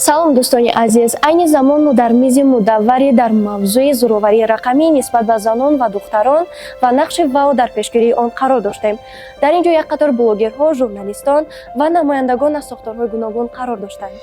Салом, дӯстони азиз. Айни замон мо дар мизи мудаввари дар мавзӯи зӯроварии рақамӣ нисбат ба занон ва духтарон ва нақши ВАО дар пешгирии он қарор доштем. Дар ин ҷо як қатор блогерҳо, журналистон ва намояндагон аз сохторҳои гуногун қарор доштанд.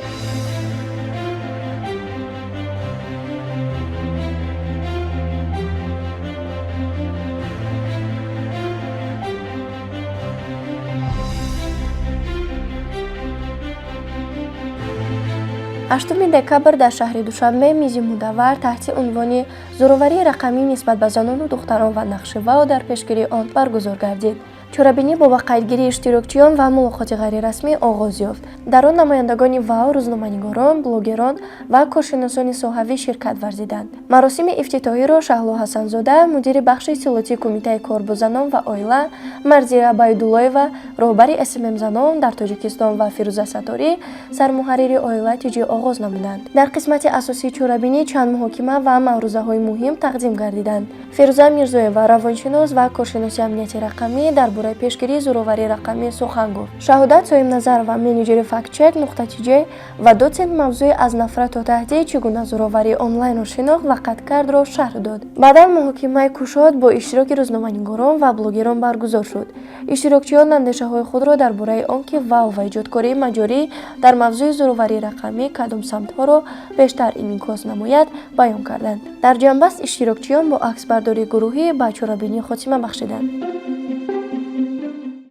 8 декабр дар шаҳри Душанбе мизи мудаввар таҳти унвони «Зӯроварии рақамӣ нисбат ба занону духтарон ва нақши ВАО дар пешгирии он» баргузор гардид. Чорабинӣ бо ба қайдгирии иштирокчиён ва мулоқоти ғайрирасмӣ оғоз ёфт. Дар он намояндагони ВАО, рӯзноманигорон, блогерон ва коршиносони соҳавӣ ширкат варзиданд. Маросими ифтитоҳиро Шаҳло Ҳасанзода, мудири бахши иттилоотии Кумитаи кор бо занон ва оила, Марзия Байдуллоева, роҳбари СММ занон дар Тоҷикистон, ва Фирӯза Сатторӣ, сармуҳаррири Оила ТЖ, оғоз намуданд. Дар қисмати асосии чорабинӣ чанд муҳокима ва маърузаҳои муҳим тақдим гардиданд. Фирӯза Мирзоева, равоншинос ва коршиноси амнияти рақамӣ, дар бораи пешгирии зӯроварии рақамӣ сухан гуфт. Шаҳодат Соҳибназарова, менеҷери фактчек нуқта тж ва дотсент, мавзӯи «Аз нафрат то таҳдид: чӣ гуна зӯроварии онлайнро шинохт ва қатъ кардро» шарҳ дод. Баъдан муҳокимаи кушод бо иштироки рӯзноманигорон ва блогерон баргузор шуд. Иштирокчиён андешаҳои худро дар бораи он ки ВАО ва эҷодкории маҷорӣ дар мавзӯи зӯроварии рақамӣ кадом самтҳоро бештар инъикос намояд, баён карданд. Дар ҷамъбаст иштирокчиён бо аксбардории гурӯҳӣ ба чорабинӣ хотима бахшиданд.